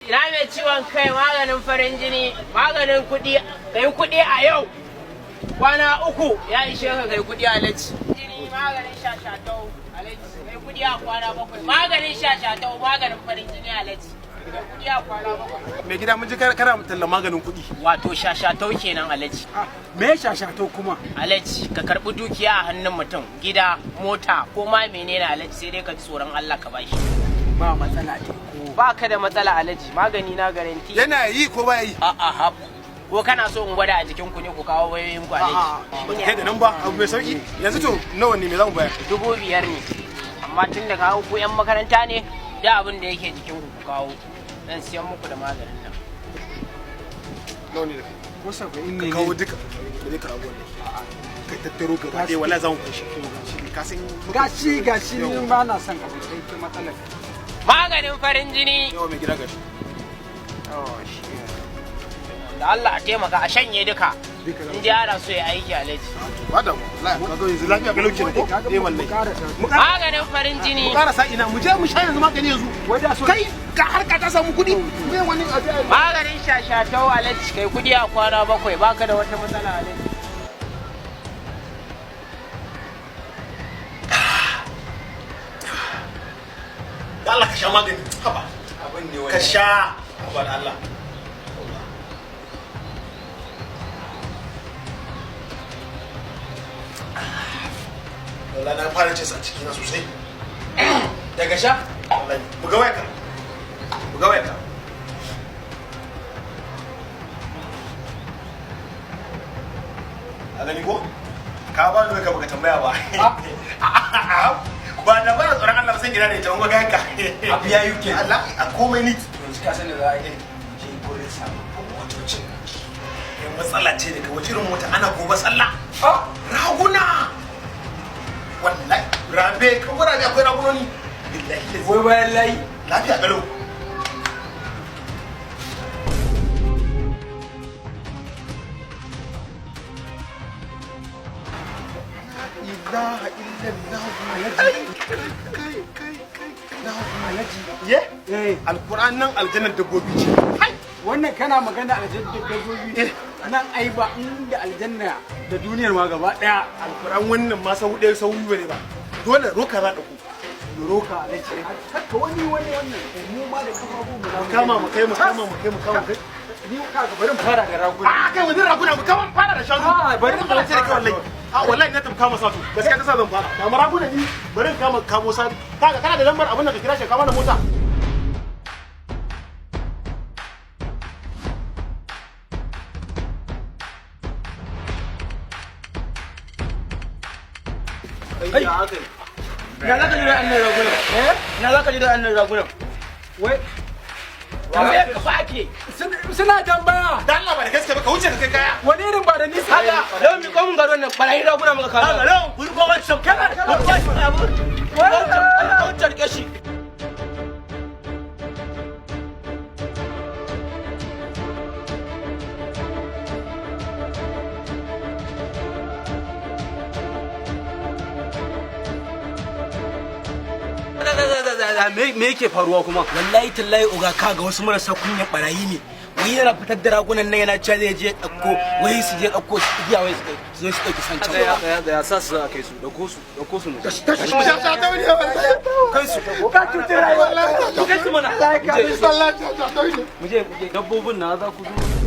Ina mai ciwon kai, maganin farin jini, maganin kuɗi, kai kuɗi a yau. Kwana 3 ya ishe ka kai kuɗi, alaji. Jini, maganin shashatau, alaji. Kai kuɗi a kwana 7. Maganin shashatau, maganin farin jini, alaji. Kai kuɗi a kwana 7. Mai gida, mun ji kana tallan maganin kuɗi. Wato shashatau kenan, alaji. Me shashatau kuma? Alaji, ka karɓi dukiya a hannun mutum, gida, mota, ko ma menene, alaji, sai dai ka ji tsoron Allah ka bashi. Ba matsala ce ko? Ba ka da matsala, alaji, magani na garanti. Yana yi ko ba yi? A'a, hab. Ko kana so in gwada a jikin ku ne, ku kawo wayoyin ku, alaji? Ba ta kai da nan ba, abu mai sauki. Yanzu to nawa ne, me za mu bayar? 5,000 ne. Amma tun da kawo ku 'yan makaranta ne, da abin da yake jikin ku ku kawo. Zan siyan muku da maganin nan. Nawa ne da kai? Ko 70 Ka ne? kawo duka. Ba zai karabu wallahi. Kai tattaro gaba ɗaya, wallahi za mu fashi. Ka san Gashi gashi, ni ba na son abu kai ke matsalar. Maganin farin jini. Yawa, mai gida, gashi. Oh shi. Da Allah a taimaka a shanye duka. Duka za In ji ana so ya aiki, alaji. Ba da wallahi, ka ga yanzu lafiya kalau kenan ko? Eh wallahi. Mu ƙara Maganin farin jini. mu ƙara sa ina mu je mu sha yanzu magani yanzu. Wai da so Kai ka harka ta samu kuɗi. Me wani a je a yi? Maganin shashatau, alaji, kai kudi a kwana 7, baka da wata matsala, alaji. Da Allah ka sha magani. Haba. Abin ne. Ka sha. Haba da Allah. Wallahi na fara cin sa ciki na sosai. Daga sha? Wallahi. Buga wayarka. Buga wayarka. A gani ko? Ka ba ni wayarka baka tambaya ba. Ba da ba tsoron Allah ba san gida da ita mun ga ka. Abu ya yi kenan. Allah a komai ni. Yanzu ka sani za a yi je gurin sababbin motocin. Kai matsala ce daga wace irin mota ana gobe sallah. Ah! Raguna. Wallahi rabe kan rabe akwai ragunoni. Billahi. Wai bayan layi. Lafiya kalau. Ilaha illallah. Kai kai kai. Alaji. Ye? Eh. Alquran nan aljannar dabbobi ce. Wannan kana magana aljanna dabbobi. Nan ai ba inda aljanna da duniyar ma gaba daya. Alquran wannan ma sau ɗaya sau biyu ne ba. Dole roka za ɗauko. Roka, alaji. Haka wani wani wannan mu ma da kafafu mu za Mu kama mu kai, mu kama mu kai, mu kama mu kai. Ni ka ga bari mu fara da raguna. A kai wani raguna, mu kama fara da shanu. Ah, bari mu fara da kai wallahi. A wallahi na tafi kama sato. Gaskiya ta sa zan fara. Kama raguna ni bari in kama kamo sa. Kaga kana da lambar abin da ka kira shi kama na mota. Ai. Na za ka ji da annan ragunan? Eh? Na za ka ji da annan ragunan? Wai Tambayar ka fa ake. Suna tambaya. Dan Allah ba da gaske ba, ka wuce ka kai kaya. Wani irin ba da nisa. Haka, yau mi komun garon nan barayin raguna muka kawo. Haka, yau kun ko wancan. Kana kana wancan abu. Wancan wancan rike shi. Me yake faruwa kuma? Wallahi tallahi oga, kaga wasu marasa kunyan barayi ne. Wai yana fitar da ragunan nan yana cewa zai je ɗauko, wai su je ɗauko su igiya, wai su zo su ɗauki sancan. Tsaya tsaya, sa su za a kai su, dauko su, dauko su mu. Sha sha ta wani wallahi. Kai su. Ka cuci rayuwa. Kai su mana. Wallahi sha sha ta wani. Mu je mu je. Dabbobin na za ku zo.